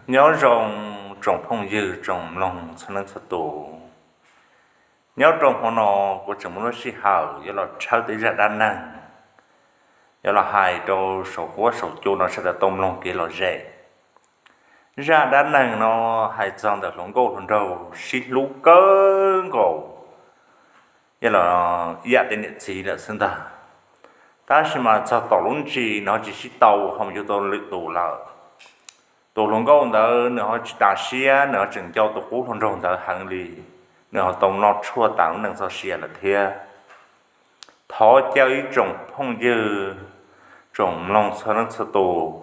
Nyob zoo tsoom phooj ywg tsoom mloog txhua leej txhua tus. Nyob rau hmo no kuv tseem muaj lub sij hawm yuav los tshawb tej zaj dab neeg, yuav los hais rau saum huab saum cua no sawv daws tau mloog kev lom zem. Zaj dab neeg no hais txog ntawm hluas nkauj hluas nraug sib hlub kawg nkaus, yog los ib yam tej niam txiv lawm xwb ntag. Tab sis mas txog tom lub ntsis nws ho tsis sib tau, ho mus yuav tau lwm tus lawm. Tus hluas nkauj ntawd nws ho tsis tas siab, nws ho tseem nco tus qub hluas nraug ntawd heev li, nws ho tau noj tshuaj tas lub neej txoj sia lawm thiab. Thov caw ib tsoom phooj ywg, tsoom mloog txhua leej txhua tus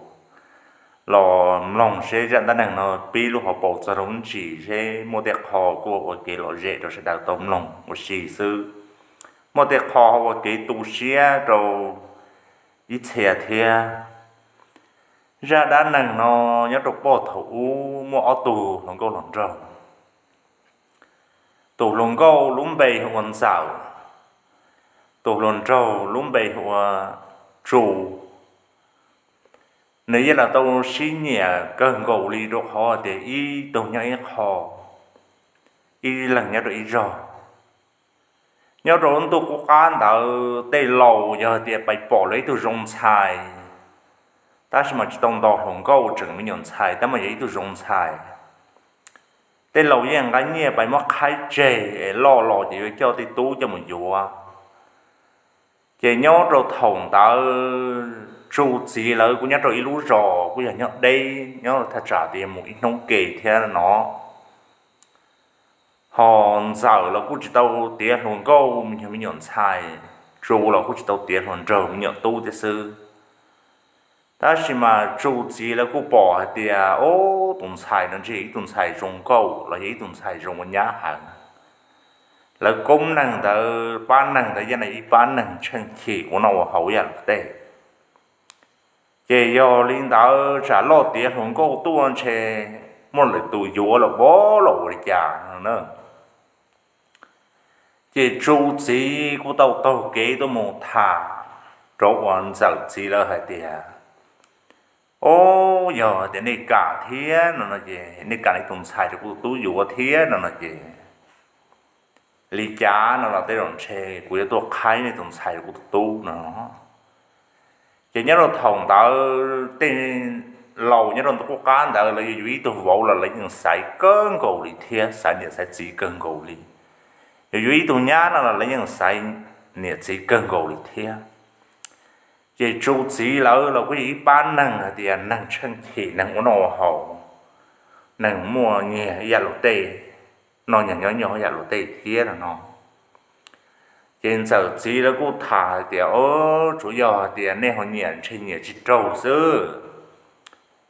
los mloog seb zaj dab neeg no pib lub hauv paus txog rau lub ntsis seb muaj tej qho kuj ua kev lom zem rau sawv daws tau mloog ua si xwb. Muaj tej qho ho ua kev tu siab rau ib txhia thiab. Zaj dab neeg no nyob rau puag thaum ub muaj ob tug hluas nkauj hluas nraug. Tus hluas nkauj lub npe hu ua Ntxawm, tus hluas nraug lub npe hu ua Tsu. Nws yeej los tau sib nyiam kawg nkaus li rau qhov tias ib tug nyob ib qho, ib leeg nyob rau ib zog. Nyob rau lub ntuj qub qab ntawd tej laus yog tias pais pom lawv ib tug zoo ntxhais, tab sis mas tsis tau nto hluas nkauj tseem me nyuam ntxhais tab mas yog ib tug zoo ntxhais. Tej laus yeej nqa nyiaj pais muab qhaib tseg es loj los ces yuav coj tej tub coj mus yuav. Ces nyob rau thaum ntawd Tsu txiv lawv kuj nyob rau ib lub zos kuj yog nyob deb, nyob thaj tsam tias mus ib hnub ke thiab no. Ho Ntxawm los kuj tsis tau tiav hluas nkauj me nyuam ntxhais, Tsu los kuj tsis tau tiav hluas nraug me nyuam tub thiab xwb. Tab sis mas Tsu txiv lawv kuj pom hais tias, o, tus ntxhais no ntshe ib tug ntxhais zoo nkauj los yog ib tug ntxhais zoo ua nyab heev. Lawv koob neeg ntawd pab neeg ntawd yeej yog ib pab neeg tsheej chim ua noj ua haus ib yam luag tej. Ces yog li ntawd tsam loj tiav hluas nkauj tuaj ntshe muaj lwm tus yuav los pab los ua li cas no na. Ces Tsu txiv kuj tau taug kev tuaj mus tham rau uas Ntxawm txiv lawv hais tias, o, yog tias nej kam thiab no no ces nej kam nej tus ntxhais rau kuv tus tub yuav thiab no no ces li cas no los tej zaum ntshe kuv yuav tuaj qhaib nej tus ntxhais rau kuv tus tub no. Ces nyob rau thaum ntawd tej laus nyob rau ntu qub qab ntawd lawv yuav yuav ib tug vauv los lawv yeej xaiv kawg nkaus li thiab, xaiv niam xaiv txiv kawg nkaus li. Yuav yuav ib tug nyab no los lawv yeej xaiv niam txiv kawg nkaus li thiab. Ces Tsu txiv lawv los kuj yog ib pab neeg hais tias neeg tsheej chim, neeg ua noj ua haus, neeg muaj nyiaj ib yam luag tej, noj nyiaj nyob nyuaj ib yam luag tej thiab no no. Ces Ntxawm txiv lawv kuj tham hais tias, o, tsuav yog hais tias nej ho nyiam ntshe nyiam tsis raug xwb.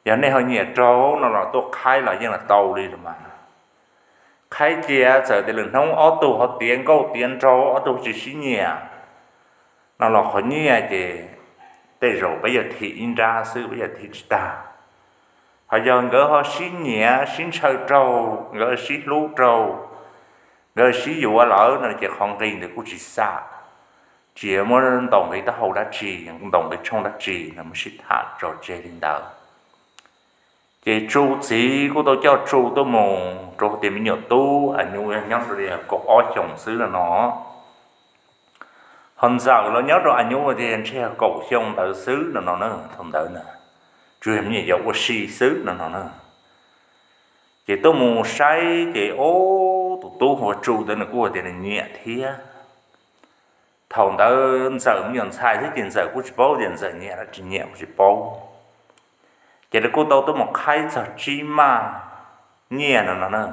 Yog nej ho nyiam raug no los tuaj qhaib los yeej los tau li los mas. Qhaib cia txawm tias lwm hnub ob tug ho tiav nkauj tiav nraug ob tug tsis sib nyiam no los qhov nyiaj ces tej zaum peb yuav thim ib nrab xwb, peb yuav thim tsis tag. Ho yog nkawd ho sib nyiam sib ntshaw raug, nkawd sib hlub raug, nkawd sib yuav lawm no ces qhov nqi ntawd kuj tsis xam, tsis muab ntaus nqi taub hau dab tsi, ntaus nqi tshooj dab tsi no, muab sib tham tso tseg li ntawd. Ces Tsu txiv kuj tau coj Tsu tuaj mus rau tias me nyuam tub, a, nyuj nyob rau li kaum ob xyoos xwb no no. Ho Ntxawm los nyob rau a nyuj tias ntshe kaum xyoo ntawd xwb no no na, thaum ntawd na, tsuas yog me nyuam yaus ua si xwb no no na. Ces tuaj mus saib ces, o, tus tub hu ua Tsu ntawd nws kuj tias nws nyiam thiab. Thaum ntawd Ntxawm me nyuam ntxhais xwb ces Ntxawm kuj tsis paub tias Ntxawm nyiam los tsis nyiam kuj tsis paub. Ces lawv kuj tau tuaj mus qhaib txog tsib maj nyiaj no no na.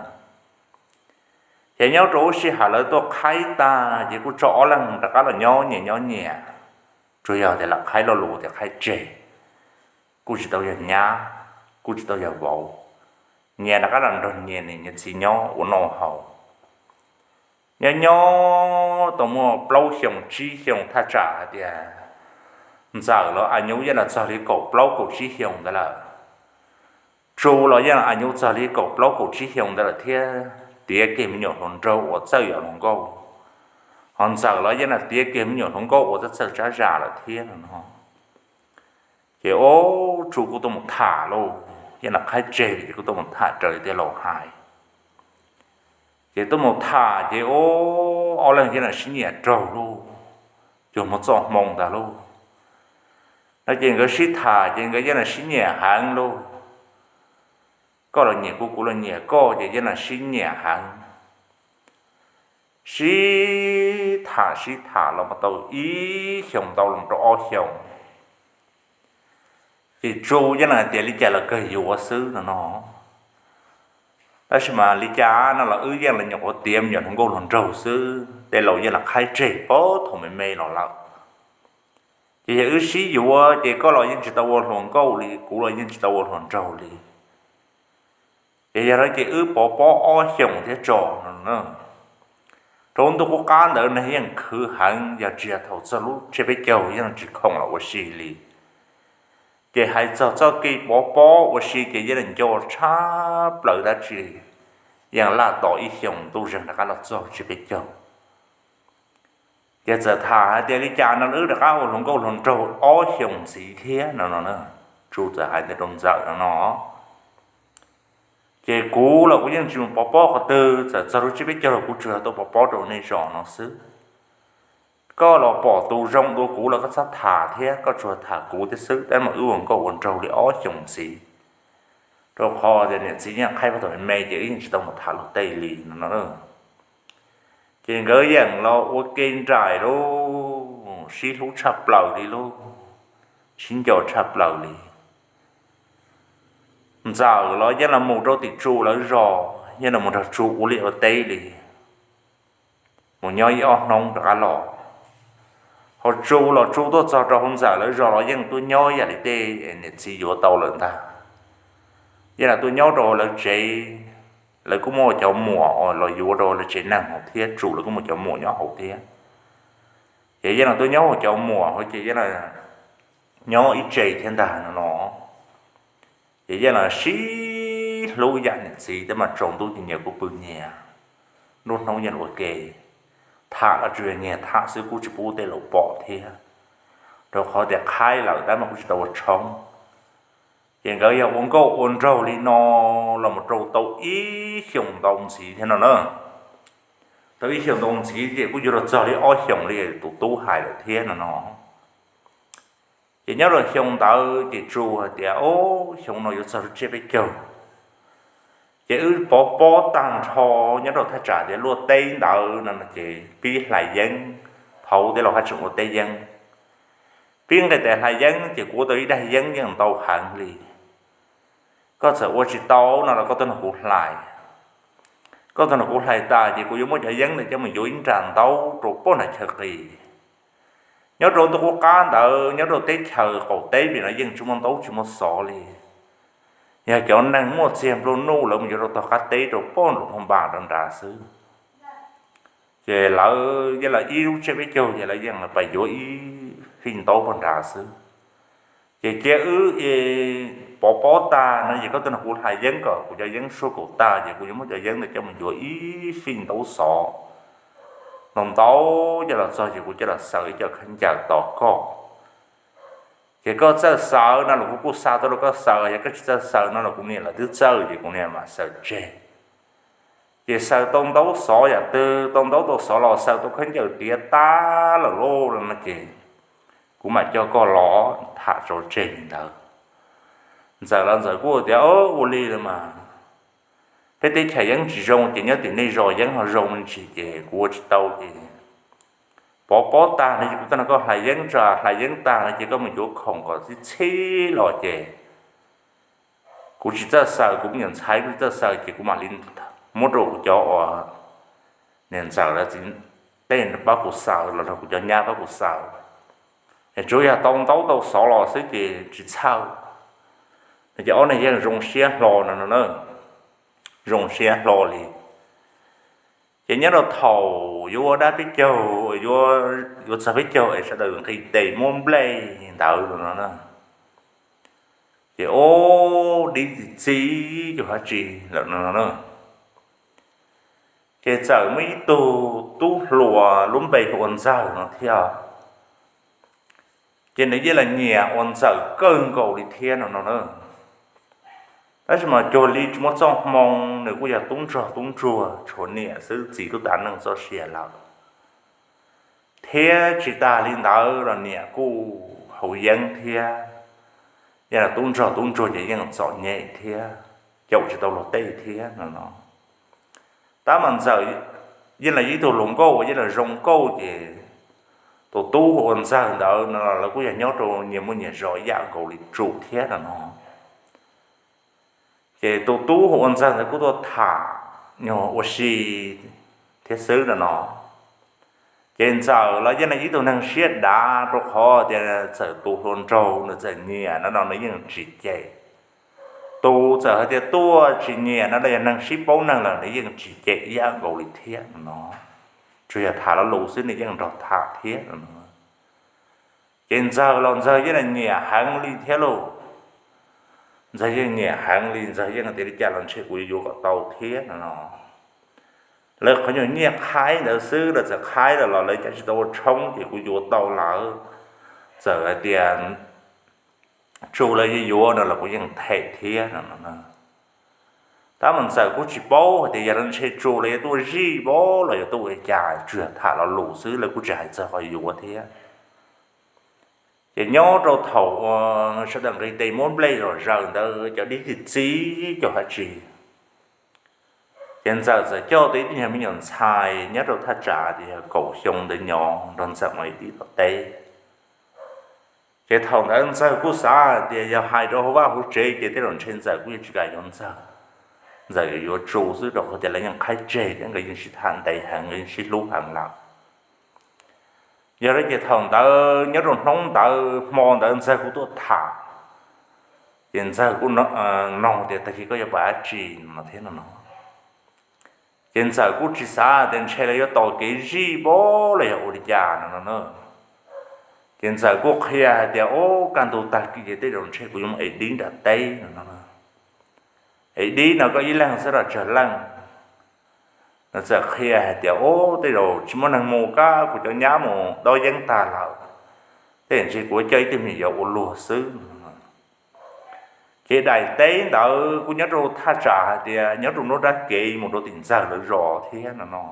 Ces nyob rau lub sij hawm lawv tuaj qhaib tag ces kuj tso ob leeg rov qab los nyob nyias nyob nyias. Tsuas yog tias lam qhaib lo lus tias qhaib tseg, kuj tsis tau yog nyab, kuj tsis tau yog vauv, nyias rov qab los nrog nyias niam nyias txiv nyob ua noj haus. Nyob nyob tau muaj plaub xyoos tsib xyoos thaj tsam hais tias Ntxawm los a nyuj yeej los txog li kaum plaub kaum tsib xyoos ntawd lawm. Tsu los yeej a nyuj txog li kaum plaub kaum tsib xyoos ntawd lawm thiab, tiav kiag me nyuam hluas nraug uas txawj yam hluas nkauj. Ho Ntxawm los yeej los tiav kiag me nyuam hluas nkauj uas txawj txawj tsab zam lawm thiab no no. Ces o, Tsu kuj tuaj mus tham lauj, Yeej Las qhaib tseg li ces kuj tuaj mus tham raws li tej laus hais. Ces tuaj mus tham ces ob leeg Yeej Las sib nyiam raug lauj, cuag hmo txoj hmoo ntag lauj. No ces nkawd sib tham ces nkawd Yeej Las sib nyiam heev lauj. Koj los nyiam kuv, kuv los nyiam koj ces Yeej Las sib nyiam heev. Sib tham sib tham los mus tau ib xyoos ntau los rau ob xyoos, ces Tsu Yeej Las hais tias li cas los kawg yuav xwb no no. Tab sis mas li cas no los wb yeej los nyuam qhuav tiav me nyuam hluas nkauj hluas nraug xwb, tej laus Yeej Las qhaib tseg puag thaum me me los lawm. Ces yog wb sib yuav ces koj los yeej tsis tau ua hluas nkauj li, kuv los yeej tsis tau ua hluas nraug li. Ces yog li ces wb pov pob ob xyoos thiab tso no. Rau ntuj qub qab ntawd neeg yeej khwv heev, yog tsis yog thaum txog lub tsiab peb caug yeej tsis khoom los ua si li. Ces hais txog txoj kev pov pob ua si ces Yeej Las nco tshaj plaws dab tsi, yeej laj tos ib xyoos ntuj zeeg rov qab los txog tsiab peb caug. Ces txawm tham hais tias li cas no wb rov qab ua hluas nkauj hluas nraug ob xyoos ntxiv thiab no no. Tsu txawm hais ntawd rau Ntxawm no no. Ces kuv los kuv yeej tsis mus pov pob qhov twg, txawm txog lub tsiab peb caug los kuv tsuas yog tuaj pov pob rau nej zos no xwb. Koj los pom tus zoo dua kuv los koj txhob tham thiab, koj tsuas tham kuv thiab xwb, tab mas wb ua nkauj ua nraug li ob xyoos ntxiv. Rau qhov tias niam txiv yeej qhaib puag thaum me me ces wb yeej tsis tau mus tham luag tej li no no. Ces nkawd yeej los ua ke nraim lauj, sib hlub tshaj plaws li lauj, sib nco tshaj plaws li. Ntxawm los yeej los mus rau tim Tsu lawv zos, yeej los mus nrog Tsu ua liaj ua teb li, mus nyob ib ob hnub rov qab los. Ho Tsu los Tsu tuaj txog rau hauv Ntxawm lawv zos los yeej tuaj nyob yam li tej niam txiv yuav tau lawm ntag. Yeej los tuaj nyob rau lawv tsev, lawv kuj muaj cov muam los yuav rau lawv tsev neeg hauv thiab, Tsu lawv kuj muaj cov muam nyob hauv thiab. Ces yeej los tuaj nyob hauv cov muam hauv ces yeej los nyob ib tse thiab ntag no no. Ces yeej los sib hlub yam niam txiv, tab mas tsaus ntuj ces nyias kuj pw nyias, nruab hnub yeej ua ke. Tham los tsuas yog nyias tham xwb, kuj tsis pub tej laus pom thiab, rau qhov tias qhaib lawm tab mas kuj tsis tau ua tshoob. Ces nkawd yog ua nkauj ua nraug li no los mus rau tau ib xyoos ntau ntxiv thiab no na. Tau ib xyoos ntau ntxiv ces kuj yuav los txog li ob xyoos li tus tub hais lawm thiab no no. Ces nyob rau xyoo ntawd ces Tsu hais tias, o, xyoo no yuav txog lub tsiab peb caug, ces wb pov pob tag nrho nyob rau thaj tsam tias luaj teb ntawd no ces pib hlais yeeb, thaum tej laus haj tseem ua teb yeeb. Pib nqis tes hlais yeeb ces kuv ua tau ib daig yeeb yeej ntau heev li. Koj txawm ua tsis tau no los koj tuaj nrog kuv hlais. Koj tuaj nrog kuv hlais tas ces kuv yuav muab cov yeeb ntawd coj mus yuav ib nra ntaub rau pem nram chaw qis. Nyob rau ntuj qub qab ntawd nyob rau teb chaws qaum teb pem no yeej tsis muaj ntaub tsis muaj xov li. Yog cov neeg muaj txiag nplua nuj lawv mus yuav rau tom qab teb rau pem nram Phoo Npas rau nrad xwb. Ces lawv yeej los ib lub tsiab peb caug ces lawv yeej los pais yuav ib fij ntaub pem nrad xwb. Ces cia wb pov pob tag no ces koj tuaj nrog kuv hlais yeeb kom kuv cov yeeb suab kaum tag ces kuv yuav muab cov yeeb ntawd coj mus yuav ib fij ntaub xov ntau ntau, coj los txog ces kuv coj los xaws ib co khaub ncaws tos koj. Ces koj txawj xaws no los kuv kuj xa tuaj rau koj xaws, yog koj tsis txawj xaws no los kuv niam lawv twb txawj ces kuv niam mam xaws tseg. Ces xaws tau ntaub xov yam twg, tau ntaub tau xov los xaws tau khaub ncaws tiav tag lawm lauj no ces kuv mam coj koj los tham tso tseg li ntawd. Ntxawm los Ntxawm kuj tias, ua li los mas peb teb chaws yeeb tsis zoo ces nyob tim nej zos yeeb ho zoo me ntsis ces kuv ua tsis tau ces pov pob tag no ces kuv tuaj nrog koj hlais yeeb tso, hlais yeeb tag no ces koj mus yuav khoom kom txhib txhib los ces kuv tsis txawj xaws, kuv me nyuam ntxhais kuj tsis txawj xaws ces kuv mam li muab rau kuv cov uas niam Ntxawm lawv txiv tej pab kuv xaws los nrog kuv cov nyab pab kuv xaws. Es tsuas yog tau ntaub tau xov los xwb ces tsis txhawj. No ces ob neeg yeej zoo siab hlo no no na, zoo siab hlo li. Ces nyob rau thaum yuav ua dab peb caug, yuav txog peb caug es sawv daws nqis tes muab nplej ntawd no na, ces ub dib txi txiv cuag dab tsi lawm no na. Ces txawm muaj ib tug tub hluas lub npe hu ua Ntxawg no thiab, ces nws yeej los nyiam ua Ntxawm kawg nkaus li thiab no no na. Tab sis mas cuag li tsis muaj txoj hmoo, nws kuj yog tub ntsog tub ntsuag tshuav niam xwb, txiv kuj tas neej txoj sia lawm. Thiab tsis tas li ntawd los niam kuj haus yeeb thiab, yeej tub ntsog tub ntsuag ces yeej txom nyem thiab, caum tsis tau luag tej thiab no no. Tab mas Ntxawm yeej los yog ib tug hluas nkauj uas yeej los zoo nkauj ces tus tub hu ua Ntxawg ntawd no lawv kuj yog nyob rau nyias muaj nyias zos ib yam nkaus li Tsum thiab no no. Ces tus tub hu ua Ntxawg ntawd kuj tuaj tham nyuag ua si thiab xwb no no. Ces Ntxawm los yeej yog ib tug neeg siab dav rau qhov tias txawm tus hluas nraug nws txawm nyiam no no nws yeej tsis cem. Tus txawm hais tias tuaj tsis nyiam no los yog neeg sib paub neeg lawm nws yeej tsis cem ib yam nkaus li thiab no no. Tsuas yog tham lo lus xwb nws yeej nrog tham thiab no no. Ces Ntxawg los Ntxawg yeej nyiam heev li thiab lauj. Ntxawg yeej nyiam heev li, Ntxawg yeej tias li cas los ntshe kuv yuav yuav kom tau thiab no no. Lawv qhov nyuag nyiaj qhaib ntawd xwb, lawv txawm qhaib lawm los lawv cav tsis tau ua tshoob ces kuv yuav tau lawm. Txawm hais tias Tsum lawv yuav yuav no los kuv yeej them thiab no no. Tab mas Ntxawm kuj tsis paub hais tias yog lawv ntshe Tsum lawv yuav tuaj zij pab los yuav tuaj ua li cas, tsuas yog tham lo lus xwb, lawv kuj tsis hais txog qhov yuav thiab. Ces nyob rau thaum sawv daws nqis tes muab nplej zom zaws ntawd cov dib txi txiv cov hav tsis, ces Ntxawm txawm coj tau ib tug nyuag me nyuam ntxhais nyob rau thaj tsam tias yog kaum xyoo ntawd nyob nrog Ntxawm mus ev dib tom teb. Ces thaum ntawd Ntxawg kuj xav hais tias yog hais rau hauv vaj hauv tsev ces tej zaum ntshe Ntxawm kuj yuav tsis kam yuav Ntxawg, Ntxawm yuav yuav Tsum xwb rau qhov tias lawv yeej qhaib tseg thiab nkawd yeej sib tham ntev heev, nkawd yeej sib hlub heev lawm. Yog li ces thaum ntawd nyob rau hnub ntawd hmo ntawd Ntxawg kuj tuaj tham, ces Ntxawg kuj nug tias tag kis koj yuav pab dab tsi no thiab no no. Ces Ntxawm kuj tsis xav tias ntshe lawv yuav tau kev zij pab los yog ua li cas no no na. Ces Ntxawm kuj qhia hais tias, o, kaj ntug tag kis ces tej zaum ntshe kuv yuav mus ev dib nram teb no no. Ev dib no koj ib leeg xwb los tsawg leej? Nws txawm qhia hais tias, o, tej zaum tsis muaj neeg mus, kab kuv cov nyab mus dob yeeb tag lawm, tej zaum ntshe kuv coj ib tug me nyuam yaus ua luag xwb. Ces daim teb ntawd kuj nyob rau thaj tsam hais tias nyob rau nruab nrab kev mus rau tim Ntxawg lawv zos thiab no no.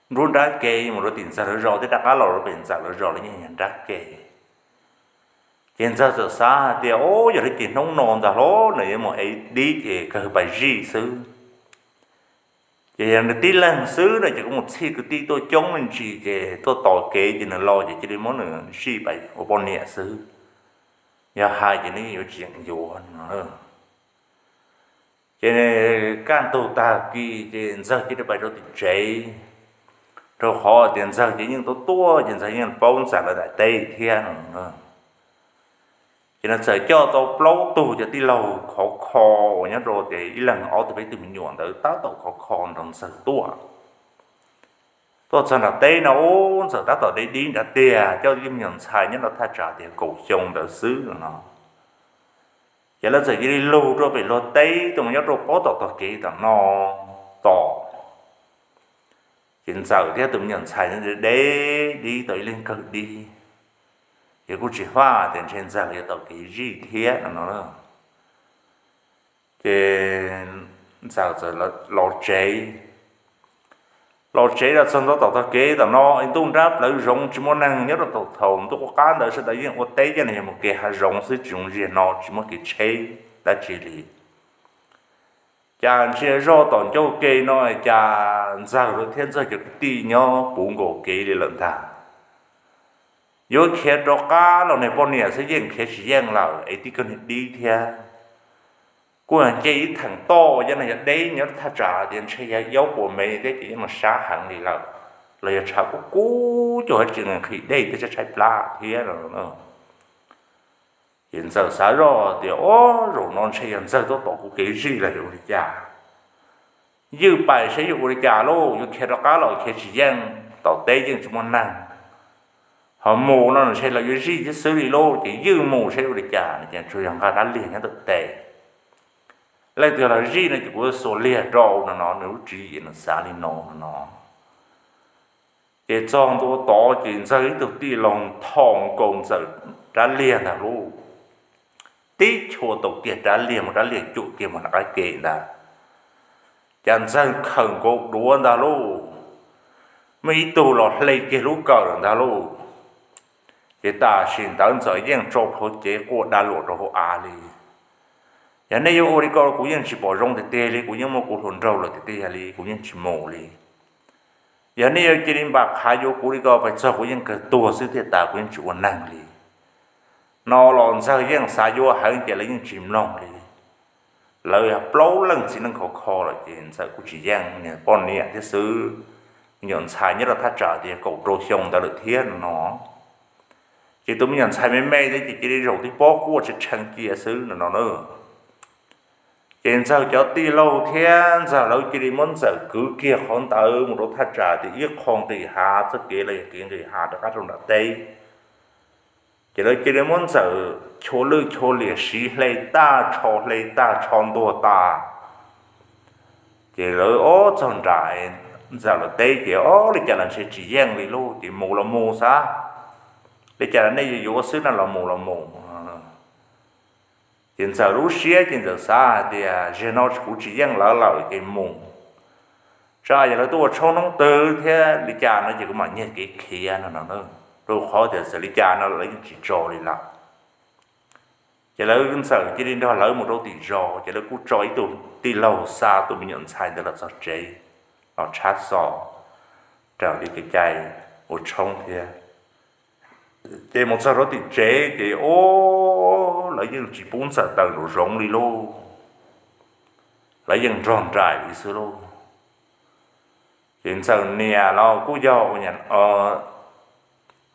Nruab nrab kev mus rau tim Ntxawg lawv zos thiab rov qab los rau pem Ntxawg lawv zos los yeej yog nrab kev. Ces Ntxawg txawm xav hais tias, o, yog li ces hnub no ntag los nws yuav mus ev dib ces kawg pais zij xwb. Ces yog nws tib leeg xwb no ces kuj mus txhij kwv tij tuaj coob me ntsis ces tuaj tos kev ces nws los ces cia li muab nws zij pais ua poj niam xwb. Yog hais ces nws yuav tsis yeem yuav no. Ces kaj ntug tag kis ces Ntxawg cia li pais rau tim tsev, rau qhov tias Ntxawg ces yeej tuaj tuaj ces Ntxawg yeej paub Ntxawg lawv daim teb thiab no. Ces nws txawm coj tau plaub tug cov tij laug khov kho uas nyob rau tias ib leeg ob tug peb tug me nyuam ntawd tab tom khov kho nrog Ntxawg tuaj. Tuaj txog nram teb no ub, Ntxawm tab tom de dib nrad tiag, coj ib tug me nyuam ntxhais nyob rau thaj tsam tias kaum xyoo ntawd xwb no. Ces lawv txawm cia li lug rau pem luag teb tuaj mus nyob rau pob tom tog kev tom no tos. Ces Ntxawm thiab tus me nyuam ntxhais de dib tau ib leeg kawg dib, ces kuj tsis faj tias ntshe Ntxawg yuav tau kev zij thiab no no. Ces Ntxawm txawm los tsev. Los tsev los txog ntua tom tog kev tom no, ntuj nrab plawv zoov tsis muaj neeg nyob rau thaum ntuj qub qab ntawd sawv daws yeej ua teb coj los yog mus kev hav zoov xwb, tsis zoo ziag no tsis muaj kev tsheb dab tsi li. Cas ntsia zoj tom ncauj ke no cas Ntxawg lawv thiab Ntxawg cov kwv tij nyob puv nkaus kev li lawm ntag. Yuav khiav rov qab los niag poj niam xwb yeej khiav tsis yeej lawm es tib kawg niag dib thiab. Kuj nce ib theem toj yog no yog deb nyob thaj tsam tias ntshe yog yaub puas me thiab ces yeej los sab heev li lawm, los yog tshav kub kub cuag hab tsis nqhis dej thiab tshaib tshaib plab thiab no. Ces Ntxawm xav zoj tias, o, zaum no ntshe yog Ntxawg tuaj tom kuv kev zij los yuav ua li cas. Ywj pais saib yuav ua li cas lauj, yuav khiav rov qab los khiav tsis yeej, tom teb yeej tsis muaj neeg. Ho mus no ntshe los yuav zij thiab xwb li lauj, ces ywj mus saib ua li cas no ces tsuas yog nqa rab liag nyob ntawm tes. Leej twg los zij no ces kuv xuas liag rau no no, nws lub tswv yim nws xav li no no. Ces txog ntua tod ces Ntxawg ib tug tij laug thom nkaus Ntxawm rab liag ntag lauj. tib chua tau kiag rab liag, muab rab liag cuam kiag mus nram qab ke ntag. Cas Ntxawg khawm nkaus duav ntag lauj, muaj ib tug los hle kiag lub kawm lawm ntag lauj. Ces tam sim ntawd Ntxawm yeej tso plhuav cev quaj dag luam rau hauv av li. Yog nej yuav ua li ko kuv yeej tsis pom zoo tiag tiag li, kuv yeej muaj kuv hluas nraug lawm tiag tiag li, kuv yeej tsis mus li. Yog nej yuav cia li npam qhav yuav kuv li ko pes txog kuv yeej kawg tuag xwb thiaj tas, kuv yeej tsis ua neeg li. No los Ntxawg yeej xav yuav heev ces lawv yeej tsis mloog li. Lawv yog plaub leej txiv neej khov kho lawm ces Ntxawm kuj tsis yeej, niag poj niam thiab xwb. Me nyuam ntxhais nyob rau thaj tsam tias kaum rau xyoo ntawd lawm thiab no no. Ces tus me nyuam ntxhais me me thiab ces cia li zaum tib pob quaj tshee tshee cia xwb no no na. Ces Ntxawg cov tij laug thiab Ntxawg lawv cia li muab Ntxawm kwv kiag qhov ntawd mus rau thaj tsam tias ib qho nqis hav, txoj kev los yog kev nqis hav rov qab rau nram teb. Ces lawv cia li muab Ntxawm chua lwj chua liam siv hle tag tsho hle tag tsho ntuag tas. Ces lawv ob txog nram Ntxawm lawv teb ces ob li cas los ntshe tsis yeej li lauj, ces mus los mus xav, li cas los nej yuav yuav xwb no los mus los mus. Ces Ntxawm lub siab ces Ntxawm xav hais tias zaum no kuv tsis yeej lawv lawm ces mus, tsam yog lawv tuaj ua tshoob hnub twg thiab li cas no ces kuv mam nyiag kev khiav no no. Rau qhov tias txawm li cas no lawv yeej tsis tso li lawm. Ces lawv Ntxawm cia li nrog lawv mus rau tim zos, ces lawv kuj tso ib tug tij laug xa tus me nyuam ntxhais ntawd los txog tsev, los tshab xov raws li kev cai ua tshoob thiab. Ces mus txog rau tim tsev ces o, lawv yeej tsis pub Ntxawm tawm nraum zoov li lauj, lawv yeej nrog nraim li xwb lauj. Ces Ntxawm niam los kuj yog,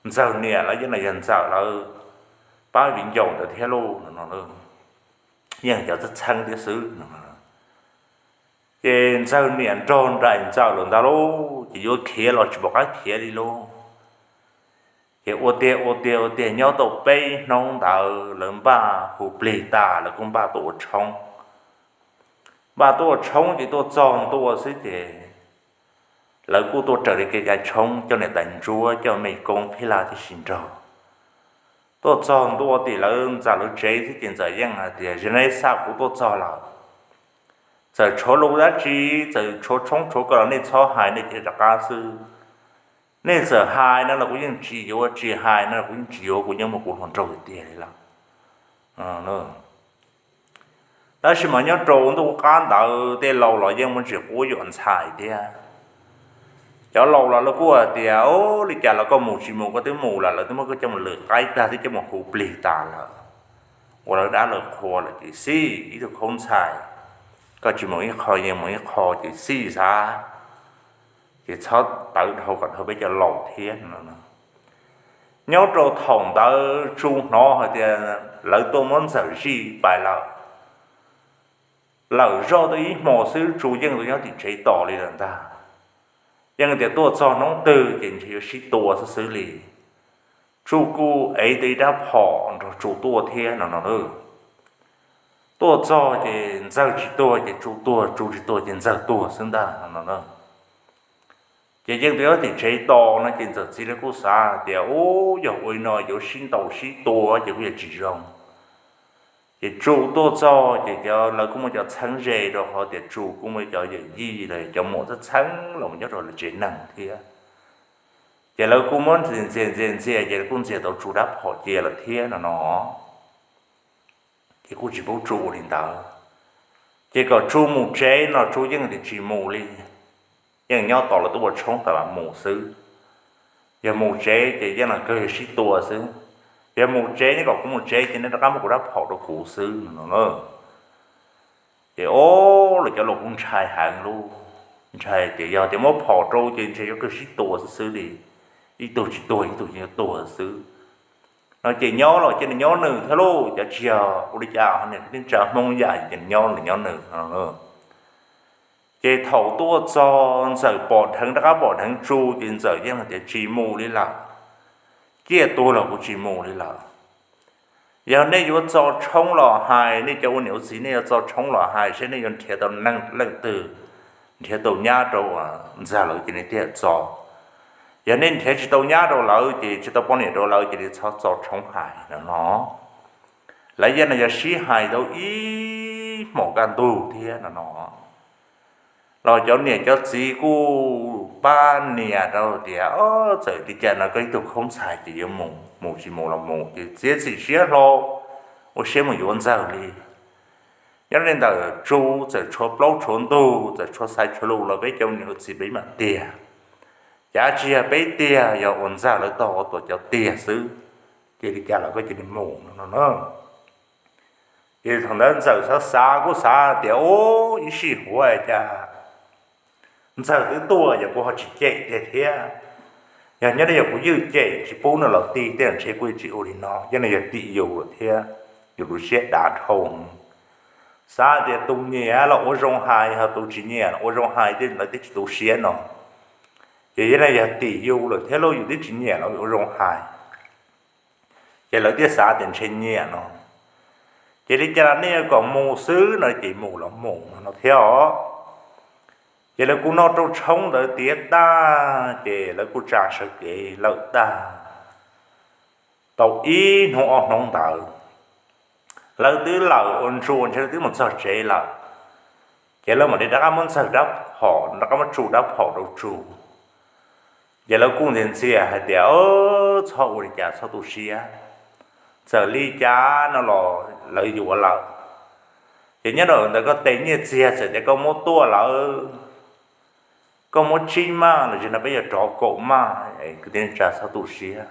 Ntxawg niam los yeej yog Ntxawm lawv pab viv ncaus ntawd thiab lauj no, yeej cov txheeb txheeb thiab xwb no. Ces Ntxawg niam nrog nraim Ntxawm lawm ntag lauj, ces yuav khiav los tsis pom qab khiav li lauj. Ces ua tiag ua tiag ua tiag nyob tau peb hnub ntawd lawv npaj hu plig tas lawv kuj npaj tuaj ua tshoob. Npaj tuaj ua tshoob ces tuaj txog ntua xwb ces lawv kuj tuaj raws li kev cai tshoob, coj niam tais ntsuab coj me koob phij laj tib si nrog. Tuaj txog ntua tim lawv Ntxawm lawv tsev xwb ces Ntxawm yeej hais tias, Zaum no xa kuv tuaj txog lawm, txawm tshuav lus dab tsi, txawm tshuav tshoob tshuav kos los nej txhob hais, nej cia li rov qab xwb. Nej txawm hais no los kuv yeej tsis yuav, tsis hais no los kuv yeej tsis yuav, kuv yeej muaj kuv hluas nraug tiag tiag li lawm. Tab sis mas nyob rau ntuj qab ntawd tej laus los yeej muaj ntsis quab yuam ntxhais thiab. Cov laus los lawv kuj hais tias, Ub, li cas los koj mus tsis mus, koj twb mus lawm, lawv twb muab koj coj mus lwm qaib tag, twb coj mus hu plig tas lawm, ua lawv dab lawv qhua lawm ces xij ib tug khaub ntxhais, koj tsis mus ib qho yeej mus ib qho ces xij xav, ces txhob tawv dhau kom dhau peb cov laus thiab no. Nyob rau thaum ntawd Tsu hnov hais tias lawv tuaj muab Ntxawm zij pais lawm, lawm zoj tau ib hmo xwb Tsu yeej tau nyob tim tsev tos li lawm ntag. Yeej tias tuaj txog hnub twg ces ntshe yuav sib tua xwb xwb li. Tsu kuj ev tau ib rab phom nrog Tsu tuaj thiab no no. Tuaj txog ces Ntxawg tsis tuag ces Tsu tuag, Tsu tsis tuag ces Ntxawg tuag xwb ntag no no. Ces yeej tau nyob tim tsev tos no ces Ntxawm txiv lawv kuj xav tias, Ub, yog ua li no yuav sib ntaus sib tua ces kuj yuav tsis zoo. Ces Tsu tuaj txog ces cov lawv kuj muaj cov txheeb ze rau qhov tias Tsu kuj muaj cov yawm yij los cov muam txheeb txheeb los nyob rau lawv tsev neeg thiab. Ces lawv kuj muab ntxias ntxias ntxias ntxias ces lawv kuj ntxias tau Tsu rab phom cia lawm thiab no no. Ces kuj tsis pub Tsu ua li ntawd. Ces kom Tsu mus tsev no Tsu yeej tias tsis mus li, yeej nyob tos lawv tuaj ua tshoob tas mam mus xwb. Yog mus tsev ces yeej los kawg yog sib tua xwb. Yog mus tsev, nej kom kuv mus tsev ces nej rov qab muab kuv rab phom rau kuv xwb no no. Ces o, lawv cov laus kuj ntshai heev lauj, ntshai tias yog tias muab phom rau ces ntshe yuav kawg sib tua xwb xwb li, ib tug tsis tuag ib tug yuav tuag xwb. No ces nyob los cia nws nyob nws thiab lauj, cov tsis yog ua li cas ho niam tij tsa Hmoob yam ces nws nyob nws nyob nws no. Ces thaum tuaj txog Ntxawm pom dheev rov qab pom dheev Tsu ces Ntxawm yeej hais tias tsis mus li lawm, ciaj tuag los kuv tsis mus li lawm. Yog nej yuav txo tshoob los hais, nej cov ua niam ua txiv nej yuav txo tshoob los hais seb nej yuav nrhiav tau leej twg nrhiav tau nyab rau Ntxawg lawv ces nej thiaj txo. Yog nej nrhiav tsis tau nyab rau lawv ces tsis tau poj niam rau lawv ces nej txhob txo tshoob hais no no. lawv yeej no yog sib hais tau ib hmos kaj ntug thiab no no. Los cov niam cov txiv kuj pab nias rau tias, Txawm li cas no koj ib tug khaub ntxhais ces yuav mus, mus tsis mus los mus, ces txiav txim siab hlo ua siab mus yuav Ntxawg li. Nyob li ntawm Tsu txawm tshuav plaub tshuav ntug, txawm tshuav xaiv tshuav lus los peb cov niam txiv peb mam tiag. Cav tsis yog peb tiag, yog ua Ntxawg lawv tog ua tuam cov tiag xwb, ces li cas los koj cia li mus no no. Ces thaum ntawd Ntxawm xav xav kuj xav tias, Ub, ib sij huam cas Ntxawg twb tuaj yog kuv ho tsis cem tiag thiab. Yog nyob li yog kuv ywj cem tsis pub no los tij tej ntshe kuj tsis ua li no, yeej no yog tim yus lawm thiab, yus lub siab dav dhau. Xav tias tus nyiam los ua zoo hais, ho tus tsis nyiam los ua zoo hais, tej lawv twb tsis tu siab no. Ces yeej no yog tim yus lawm thiab lauj, yus twb tsis nyiam los ua zoo hais. Ces lawv thiaj xav tias ntshe nyiam no. Ces li cas nej yuav kom mus xwb no ces mus los mus no thiab os. Ces lawv kuj noj rooj tshoob ntawd tiav tag, ces lawv kuj tsa sawv kev lawm tag. Tau ib hnub ob hnub ntawd, lawv twb lawm ua ntsuag ntshe lawv twb mus txog tsev lawm. Ces lawv mam li rov qab muab Ntxawg rab phom, rov qab muab Tsu rab phom rau Tsu. Ces lawv kuj ntxias ntxias hais tias, Txhob ua li cas, txhob tu siab, txawm li cas no los lawv yuav lawm. Ces nyob rau ntawd koj tes nyiaj txiag txawm tias koj muab tuaj lawm, koj muab tsib maj los tsis no peb yuav rov kaum maj, kwv tij neej tsa txhob tu siab.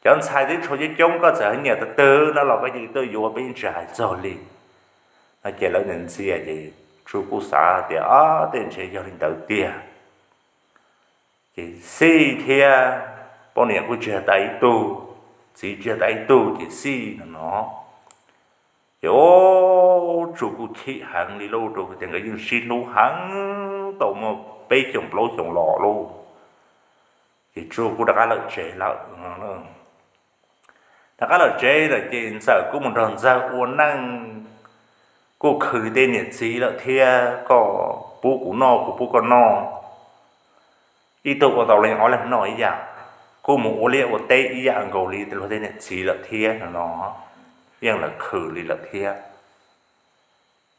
Cov ntxhais twb tshuav coob coob, koj txawm hais nyiam tag twg no los koj cia li tuaj yuav, peb yeej tsis hais txog li. No ces lawv ntxias ntxias ces Tsu kuj xav tias, Tej ntshe yog li ntawd tiag. Ces Xij thiab poj niam kuj tsis yog tas ib tug, txiv tsis yog tas ib tug, ces Xij no no. Ces ub, Tsu kuj chim heev li lauj, rau tias nkawd yeej sib hlub heev tau muaj peb xyoos plaub xyoos los lauj. Ces Tsu kuj rov qab lawm tsev lawm. Rov qab lawm tsev lawm ces Ntxawm kuj mus nrog Ntxawg ua neej, kuj khwv tej niam txiv lawm thiab, koj pub kuv noj kuv pub koj noj, ib tug ua tau leej ob leeg noj ib yam, kuj mus ua liaj ua teb ib yam nkaus li luag tej niam txiv lawm thiab no no. Yeej lawv khwv li lawm thiab.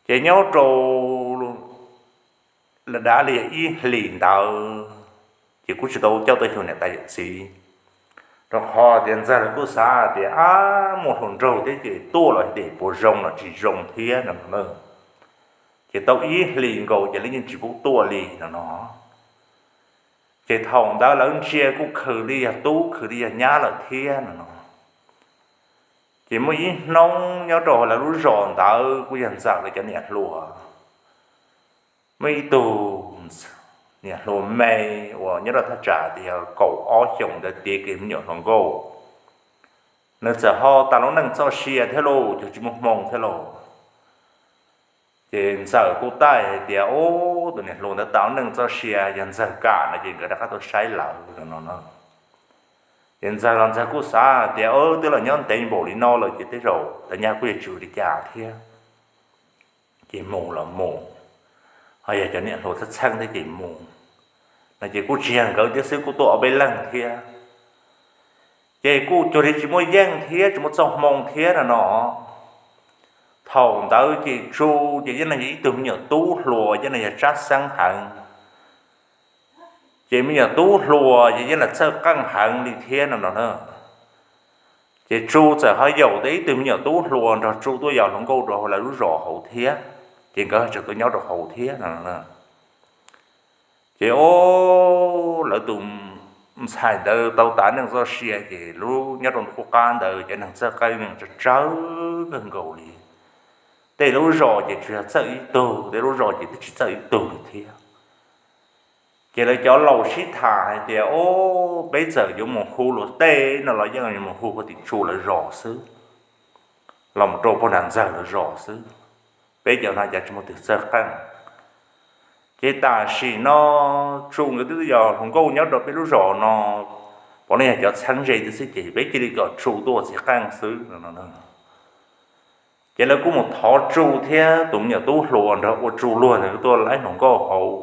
Ces nyob rau lawm dav li yog ib hlis ntawd, ces kuj tsis tau coj tau xyuas niam tais yawm txiv, rau qhov tias Ntxawg lawv kuj xav tias, Ab, muaj hluas nraug thiab ces tuaj los tias puas zoo los tsis zoo thiab no na. Ces tau ib hlis nkaus ces lawv yeej tsis pub tuaj li no no. Ces thaum ntawd lawv ntsia kuj khwv li yog tub khwv li yog nyab lawm thiab no no. Ces muaj ib hnub nyob rau lawv lub zos ntawd kuj yog Ntxawm lawv cov niam hluas, muaj ib tug niam hluas me uas nyob rau thaj tsam tias yog kaum ob xyoos ntawd tiav kiag me nyuam hluas nkauj. Nws txawm ho tas lub neej txoj sia thiab lauj, cog tsis muaj hmoo thiab lauj. Ces Ntxawm kuj taij hais tias, Ub, tus niam hluas ntawd tas lub neej txoj sia, yog Ntxawg kam no ces nkawd rov qab tuaj saib lawv no no. Ces Ntxawg los Ntxawg kuj xav tias, Twb los nyob ntev npaum li no lawm ces tej zaum tag nyaj kuj yuav tsis ua li cas thiab. Ces mus los mus, ho yog cov niam hluas txheeb txheeb thiab ces mus. No ces kuj tsis yog nkawd thiab xwb, kuj tuaj ob peb leeg thiab. Ces kuj cuag li tsis muaj yeej thiab tsis muaj txoj hmoo thiab no no. Thaum ntawd ces Tsu ces yeej no yog ib tug me nyuam tub hluas, yeej no yog tsab xeeb heev. Ces me nyuam tub hluas ces yeej los txawj qeej heev li thiab no no na. Ces Tsu txawm ho yaum tau ib tug me nyuam tub hluas nrog Tsu tuaj yos hluas nkauj rau hauv lawv lub zos hauv thiab. Ces nkawd tseem tuaj nyob rau hauv thiab no. Ces o, lawv tus ntxhais ntawd tau tas neej txoj sia ces lub nyob rau qub qab ntawd cov neeg txawj qeej tsawg tsawg kawg nkaus li. Tej lub zos ces tsuas yog txawj ib tug, tej lub zos ces twb tsis txawj ib tug li thiab. Ces lawv cov laus sib tham hais tias, O, peb txawm yuav mus hu luag tej no los yeej yuav mus hu puag tim Tsu lawv zos xwb, los mus rau puag nram Ntxawg lawv zos xwb. Peb cov no cas tsis muaj twg txawj qeej. Ces tam sim no Tsu nkawd twb yog hluas nkauj nyob rau peb lub zos no, puav leej yog cov txheeb ze twb xwb ces peb cia li kom Tsu tuaj ua txiv qeej xwb no. Ces lawv kuj mus thov Tsu thiab tus me nyuam tub hluas nrog ua Tsu luag ntawd tuaj laib hluas nkauj hauv,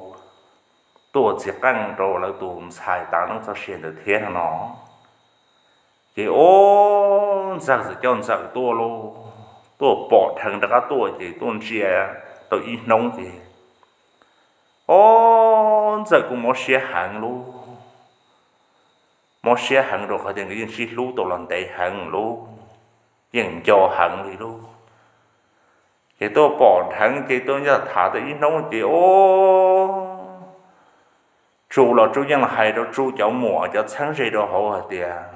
tuaj ua txiv qeej rau lawv tus ntxhais tas neej txoj sia ntawd thiab no no. Ces o, Ntxawg txawm coj Ntxawm tuaj lauj. tuaj pom dheev rov qab tuaj ces tuaj ntsia tau ib hnub ces, ob, Ntxawm kuj mob siab heev lauj. Mob siab heev rau qhov tias nkawd yeej sib hlub tau los ntev heev lauj, yeej nco heev li lauj. Ces tuaj pom dheev ces tuaj tham tau ib hnub ces, ob, Tsu los Tsu yeej hais rau Tsu cov muam cov txheeb ze rau hauv hais tias,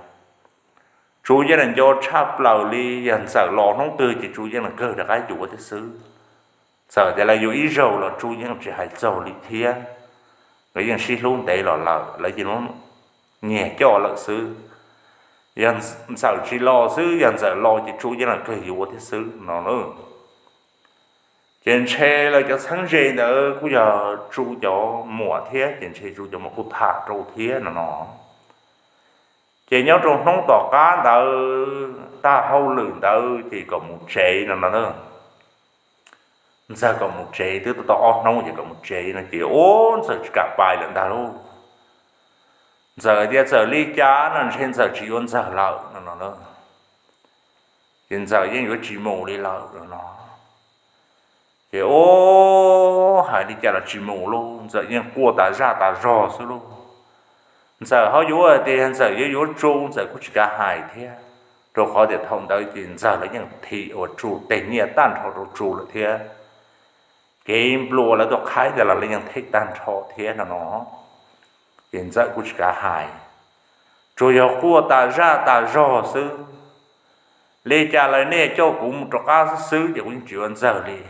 Tsu yeej nco tshaj plaws li, yog Ntxawm los hnub twg ces Tsu yeej kawg rov qab yuav thiab xwb. Txawm tias lawv yuav ib zaug los Tsu yeej tsis hais txog li thiab. Nkawd yeej sib hlub ntev los lawm, lawv yeej nyiag coj lawm xwb. Yog Ntxawm tsis los xwb, yog Ntxawm los ces Tsu yeej kawg yuav thiab xwb no. Ces ntshe lawv cov txheeb ze ntawd kuj yog Tsu cov muam thiab, ces ntshe Tsu cov muam kuj tham rau thiab no no. Ces nyob rau hnub tom qab ntawd tag hauj lwm ntawd ces kom mus tsev no no. Ntxawg kom mus tsev, twb tau ob hnub ces kom mus tsev no ces, ob, Ntxawg tsis kam pais lawm ntag lauj. Ntxawm tias txawm li cas no ntshe Ntxawm tsis yuav Ntxawg lawm no no. Ces Ntxawm yeej yuav tsis mus li lawm no. Ces, ob, hais li cas los tsis mus lauj, Ntxawm yeej quaj tas zaj tas zog xwb lauj. Ntxawm ho yuav tias Ntxawm yuav yuav Tsu Ntxawm kuj tsis kav hais thiab, rau qhov tias thaum ntawd ces Ntxawg lawv yeej thim uas Tsu tes nyiaj tag nrho rau Tsu lawm thiab. Kev nplua lawv tuaj qhaib tas los lawv yeej thim tag nrho thiab no no. Ces Ntxawm kuj tsis kav hais, tsuas yog quaj tas zaj tas zog xwb. Li cas los nej coj kuv mus rov qab xwb xwb ces kuv yeej tsis yuav Ntxawg li.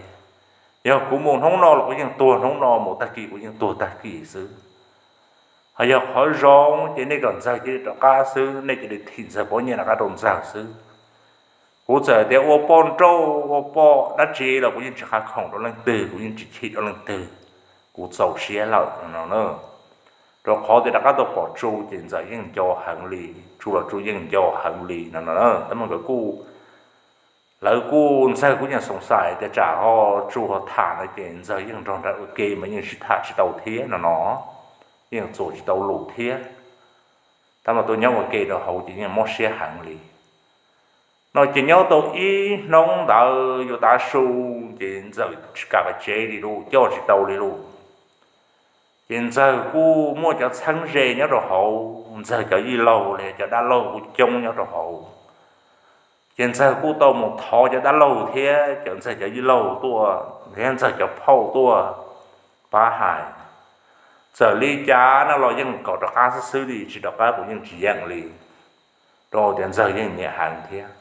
Yog kuv mus hnub no los kuv yeej tuag hnub no, mus tag kis kuv yeej tuag tag kis xwb. Ho yog qhov zoo ces nej kom Ntxawg cia li rov qab xwb, nej cia li thim Ntxawg pob nyiaj rov qab rau Ntxawg xwb. Kuv txawm tias ua poj nrauj ua poj dab tsi los kuv yeej tsis qhab khoom rau leej twg, kuv yeej tsis chim rau leej twg. Kuv txaus siab lawm no. Rau qhov tias rov qab tau pom Tsu ces Ntxawm yeej nco heev li, Tsu los Tsu yeej nco heev li no no. Tab mas nkawd kuj, lawv kuj, Ntxawg kuj yeej xoov xais tias tsam ho Tsu ho tham no ces Ntxawg yeej nrog nraim ua ke mas yeej sib tham tsis tau thiab no no, yeej txuas tsis tau lus thiab. Tab mas tuaj nyob ua ke rau hauv ces yeej mob siab heev li no. Ces nyob tau ib hnub ntawd yuav tav su ces Ntxawm tsis kam pais tsev li lauj, coj tsis tau li lauj. Ces Ntxawg kuj muaj cov txheeb ze nyob rau hauv, Ntxawg cov yij laug los yog cov dab laug kuj coob nyob rau hauv. Ces Ntxawg kuj tau mus thov cov dab laug thiab cov, Ntxawg cov yij laug tuaj thiab Ntxawg cov phauj tuaj pab hais. Txawm li cas no los yeej kom rov qab xwb xwb li, tsis rov qab kuv yeej tsis yeem li, rau tias Ntxawg yeej nyiam heev thiab.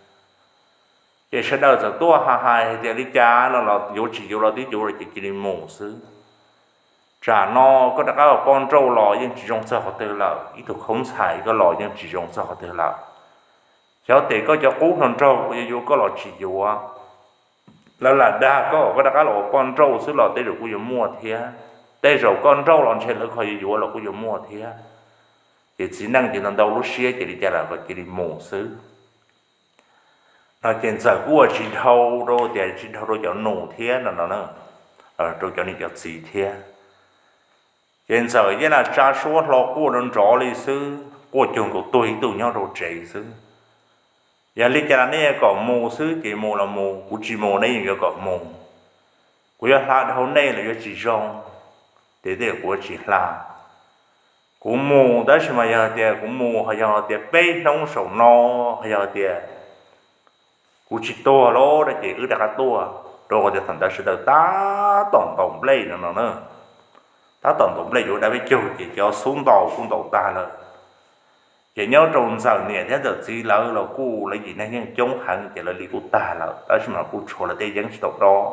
Ces sawv daws txawm tuaj hais hais tias li cas no los yuav tsis yuav los twb yuav lawm ces cia li mus xwb. Tsam no koj rov qab ua poj nrauj los yeej tsis zoo txog qhov twg lawm, ib tug khaub ntxhais koj los yeej tsis zoo txog qhov twg lawm. Xyov tes koj cov qub hluas nraug uas yuav yuav koj los tsis yuav. Lawv lam dag koj, koj rov qab los ua poj nrauj xwb los tej zaum kuj yuav muaj thiab, tej zaum koj nrauj los ntshe lawv ho yuav yuav los kuj yuav muaj thiab. Ces txiv neej ces ntau ntau lub siab ces li cas los kom cia li mus xwb no. Ces Ntxawm kuj ua tsis dhau rau tias tsis dhau rau cov nus thiab no no, rau cov niam cov txiv thiab. Ces Ntxawm yeej lam tsa suab hlo quaj nrov nrov li xwb, quaj cuag nkaus tuag ib tug nyob rau tsev xwb. Yog li cas los nej yuav kom mus xwb ces mus los mus, kuv tsis mus nej yeej yuav kom mus. Kuv yuav hla dhau nej los yuav tsis zoo, ces tej zaum kuv yuav tsis hla. Kuv mus tab sis mas yog tias kuv mus ho yog tias peb hnub saum no, ho yog tias kuv tsis tuag lawm ces wb rov qab tuaj, rau qhov tias thaum ntawd sawv daws tab tom ntaus nplej no no na. Tab tom ntaus nplej yuav ua dab peb caug ces cov xub ntaus kuj ntaus tag lawm. Ces nyob rau Ntxawm niam thiab Ntxawm txiv lawv los kuj lawv yim neeg yeej coob heev ces lawv li kuj tag lawm, tab sis mas kuj tshuav lawv tej yeeb tsis tau dob.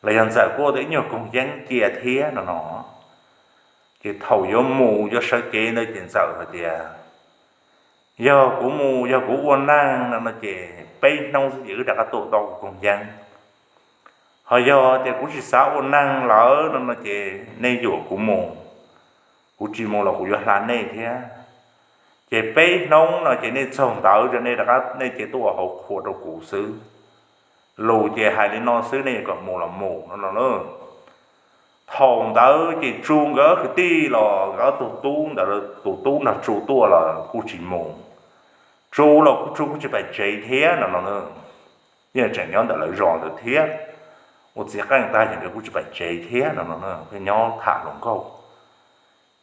Los yog Ntxawm kuj ua tau ib nyuag koog yeeb cia thiab no no. Ces thaum yuav mus yuav sawv cev ntawd ces Ntxawm hais tias, yog kuv mus yog kuv ua neeg no no ces peb hnub xwb ces wb rov qab tuaj dob kuv koog yeeb. Ho yog tias kuv tsis xav ua neeg lawm no no ces nej yuam kuv mus, kuv tsis mus los kuv yuav hla nej thiab. Ces peb hnub no ces nej txog ntawd ces nej rov qab nej cia tuaj ua hauv qhua rau kuv xwb. Lus ces hais li no xwb, nej yuav kom mus los mus no no na. Thaum ntawd ces Tsu nkawd kwv tij los nkawd tus tub ntawd, tus tub nrog Tsu tuaj los kuj tsis mus. Tsu los kuj, Tsu kuj tsis pais tsev thiab no no na. yeej tseem nyob ntawm lawv zos ntawd thiab. Ua txiv qeej tag ces nkawd kuj tsis pais tsev thiab no no, nyob tham hluas nkauj.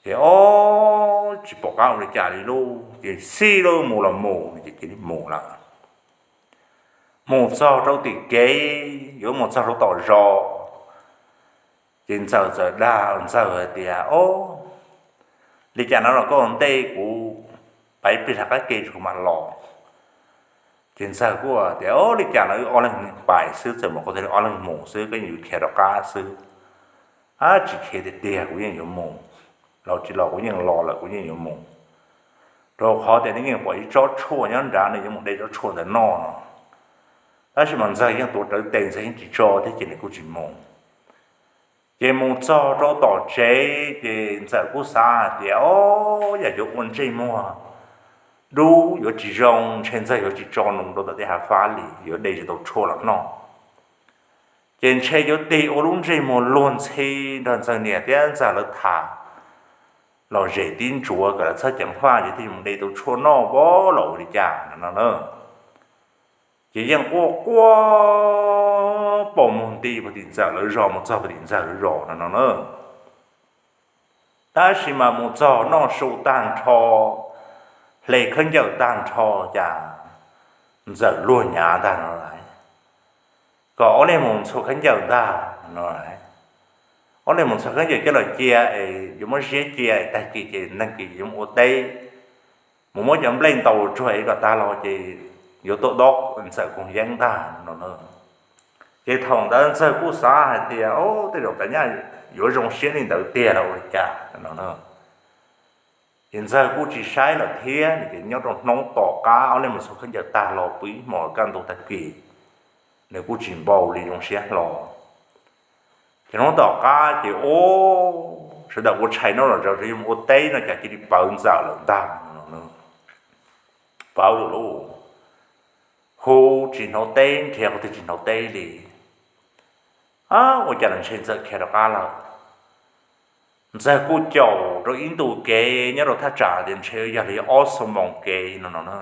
Ces ob tsis pom qab ua li cas li lauj, ces xij lub mus los mus ces cia li mus lawm. Mus txog rau tim kev yuav mus txog rau tom zos, ces ntxawm txawm dag ntxawg hais tias, Ob, li cas no los koj ua ntej kuv pais ib pliag qab ke tso kuv mam los. Ces ntxawg kuj tias, Ob, li cas no wb ob leeg pais xwb, txawm mus qhov twg ob leeg mus xwb, koj yeej yuav khiav rov qab xwb. Ab, tsis khiav tiag tiag, kuv yeej yuav mus, los tsis los kuv yeej los lawm, kuv yeej yuav mus. Rau qhov tias nws yeej pom ib tsob tshuaj nyob nrad, nws yuav mus de tsob tshuaj ntawd noj no. Tab sis mas ntxawg yeej tuav rawv tes, ntxawg yeej tsis tso thiab ces nws kuj tsis mus. Ces mus txog rau tom tsev ces ntxawm kuj xav hais tias, Ob, yam yuav ua ntsej muag dub yuav tsis zoo, ntshe ntxawg yuav tsis tso nws rau tom tej hav fab li, yuav de tsis tau tshuaj los noj. Ces ntshe yuav tig ua lub ntsej muag luag ntxhi nrog ntxawg niam thiab ntxawg lawv tham, los zem tib ntsuav kom lawv txhob ceev faj, ces thiaj mus de tau tshuaj noj pab los ua li cas no no na. Ces yeej quaj quaj pom mus nti pem tim ntxawm lawv zos mus txog pem tim ntxawg lawv zos no no na. Tab sis mas mus txog noj su tag nrho, hle khaub ncaws tag nrho, cas ntxawm luag nyav ntag no lawm. Kom ob leeg mus ntxhua khaub ncaws ntag no lawm. Ob leeg mus ntxhua khaub ncaws coj los cia es yuav muab ziab cia es tag kis ces neeg kis yuav mus ua teb, mus muab cov nplej ntaus tsuag es kom tag los ces yuav tuaj dob ntxawm koog yeeb ntag no. Ces thaum ntawd ntxawg kuj xav hais tias, Ob, tej zaum tas nyaj yuav zoo siab li ntawd tiag los ua li cas no. Ces ntxawg kuj tsis saib lawm thiab, nws ces nyob rau hnub tom qab ob leeg mus ntxhua khaub ncaws tag los pw ib hmos kaj ntug tag kis, nws kuj tsis npau li, zoo siab hlo. Ces hnub tom qab ces ub, sawv daws ua tshais noj los zaws, yuav mus ua teb no cas cia li pawv ntxawm lawm ntag. Pawv lawm lauj, hu tsis hnov teb, nrhiav qhov twg tsis hnov teb li. Ab, ua cas los ntshe ntxawm khiav rov qab lawm. Ntxawg kuj caum rau ib ntu kev nyob rau thaj tsam tias ntshe yog li ob xuab moos kev no no na.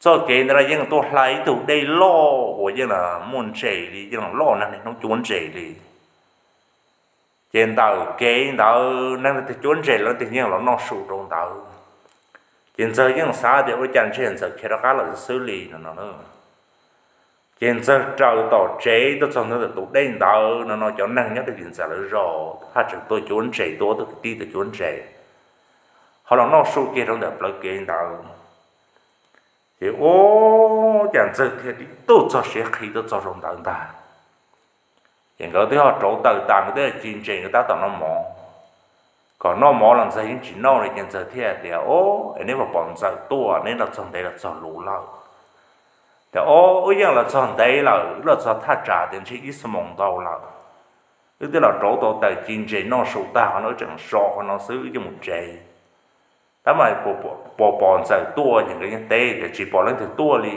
Txoj kev ntawd yeej tuaj hla ib tug dej loj uas yeej muaj ntses li, yeej loj neeg niaj hnub cuab ntses li. Ces ntawm kev ntawd neeg leej twg cuab ntses los leej twg yeej los noj su rau ntawd. Ces ntxawg yeej xav tias ua cas ntshe ntxawm khiav rov qab lawm xwb li no no. Ces ntxawg raws tom tsev tuaj txog ntawm tus dej ntawd no no, cov neeg nyob rau tim ntxawm lawv zos haj tseem tuaj cuab ntses, tuaj ob tug kwv tij tuaj cuab ntses, ho los noj su kiag rau ntawm plawv kev ntawd. Ces ua cas ntxawg thiaj li tuaj txog siav qhi tuaj txog rau ntawd ntag. Ces nkawd twb ho rauv taws tas, nkawd twb ci ntses, nkawd tab tom noj mov. Kom noj mov los ntxawg yeej tsis noj li, ces ntxawg thiaj tias, Ob, es neb puas pom ntxawm tuaj, neb los txog ntev los txog luv lawm? Tias, Ob, wb yeej los txog ntev lawm, wb los txog thaj tsam tias ntshe ib xuab moos ntau lawm. Wb twb los rauv tau taws ci ntses noj su tag qhov no, wb tseem so qhov no xwb, wb coj mus tsev. Tab mas puas pom ntxawm tuaj? Ces nkawd yeej teb tias, Tsis pom leej twg tuaj li.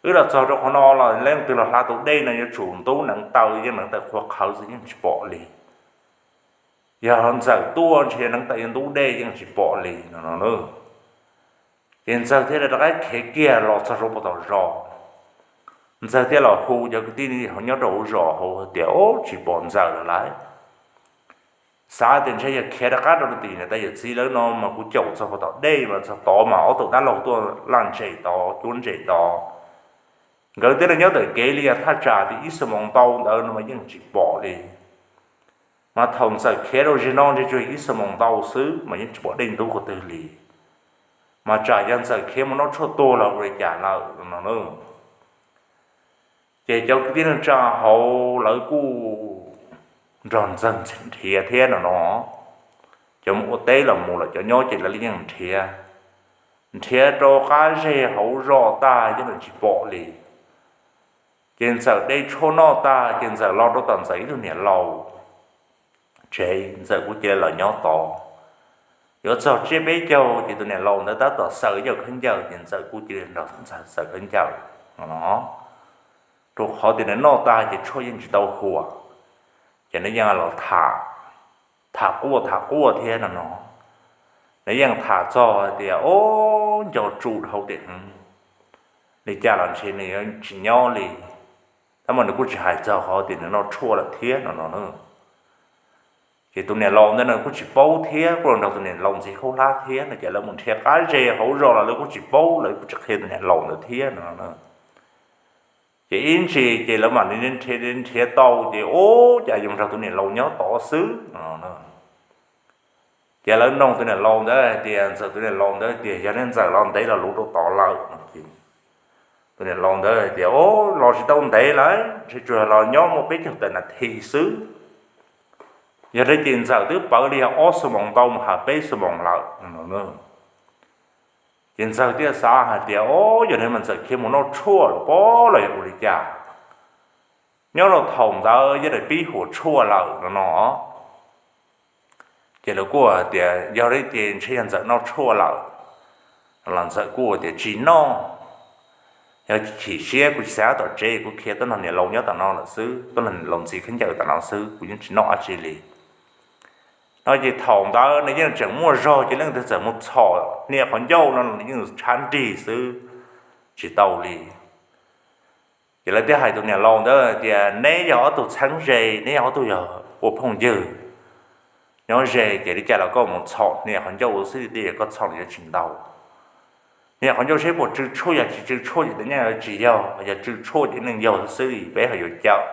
Wb los txog rau qhov no los leej twg los hla tus dej no yuav tsum ntub neev taw, yeej neev taw qhuav qhawv xwb, yeej tsis pom li. Yog ntxawm tuaj ntshe neev taw yuav ntub dej, yeej tsis pom li no no. Ces ntxawg thiaj li rov qab khiav kiag los txog rau puag tom zos. Ntxawg thiaj los hu cov kwv tij nyob rau hauv zos hauv tias, Ob, tsis pom ntxawm lawm lauj. Xav tias ntshe yog khiav rov qab rau tim niam tais yawm txiv lawv no, mas kuv caum txog puag tom dej mas txog tod mas ob tug dab laug tuaj laj ntses tod, cuab ntses tod. Nkawd twb los nyob ntawm kev li thaj tsam tias ib xuab moos ntau ntawd no mas yeej tsis pom li. Mas thaum ntxawm khiav rau zig no ntshe tsuas ib xuab moos ntau xwb mas yeej tsis pom dej ntub qhov twg li. Mas tsam yog ntxawm khiav mus noj tshuaj tuag los ua li cas lawm no na. Ces cov kwv tij neej tsa hauv lawv kuj nrog ntxawg nrhiav thiab no no. Cov mus ua teb los mus lawm, cov nyob ces lawv yeej nrhiav. Nrhiav rau qab zej hauv zos tag yeej tsis pom li. Ces ntxawm de tshuaj noj tag ces ntxawm los rau tom ntxawm ib tug niam laus tsev, ntxawm kuj cia li los nyob tod. Yuav txog tsiab peb caug ces tus niam laus ntawd tab tom xaws ib co khaub ncaws, ces ntxawm kuj cia li nrog ntxawg xaws khaub ncaws no no. Rau qhov tias nws noj tag ces tshuaj yeej tsis tau huam, ces nws yeej los tham, tham quaj tham quaj thiab no no. Nws yeej tham txog hais tias, Ob, nco tsu dhau tias heev, li cas los ntshe nws yuav tsis nyob li. Tab mas nws kuj tsis hais txog qhov tias nws noj tshuaj lawm thiab no no na. Ces tus niam laus ntawd nws kuj tsis paub thiab, kuj los nrog tus niam laus ntxiv khaub hlab thiab no ces lawv mus nrhiav qab ze hauv zos los lawv kuj tsis paub, lawv kuj tsis qhia tus niam laus ntawd thiab no no. Ces ib ntsis ces lawv mam li nrhiav tau ces ub cas yuav nrog tus niam laus nyob tod xwb no. Ces lawv nug tus niam laus ntawd hais tias, Ntxawm tus niam laus ntawd tias, Yog nej Ntxawm los ntev los luv rau tod lawm no ces tus niam laus ntawd hais tias, Ub, los tsis tau ntev lawm, ntshe tsuas los nyob muaj peb caug tawm nas this xwb. Yog li ces Ntxawm twb pawv li yog ob xuab moos ntau mus hais peb xuab moos lawm no. Ces Ntxawm thiaj xav hais tias, Ob, yog li mas Ntxawm khiav mus noj tshuaj los pob los yog ua li cas? Nyob rau thaum ntawd yog daim pib huam tshuaj lawm no no. Ces lawv kuj tias, Yog li ces ntshe yog Ntxawm noj tshuaj lawm. Los Ntxawm kuj tias, Tsis noj, yog chim siab kuv tsis xav tom tsev, kuv khiav tuaj nrog niam laus nyob tom no lawm xwb, tuaj nrog niam laus ntxiv khaub ncaws tom no xwb, kuv yeej tsis noj dab tsi li. No ces thaum ntawd nws yeej tseem muaj zog ces leej twg txawm mus txhom hnia qhov ncauj no nws yeej tshab nrig xwb, tsis tau li. Ces lawv thiaj hais tus niam laus ntawd tias, Neb yog ob tug txheeb ze, neb yog ob tug yog ua phooj ywg nyob ze, ces li cas los koj mus txhom hnia qhov ncauj xwb li, koj txhom los yuav tsis ntau. Hnia qhov ncauj seb puas tsw tshuaj, yog tsis tsw tshuaj ces tej nyaj yuav tsis yog, yog tsw tshuaj ces neeg yog xwb li, peb ho yuav cawm.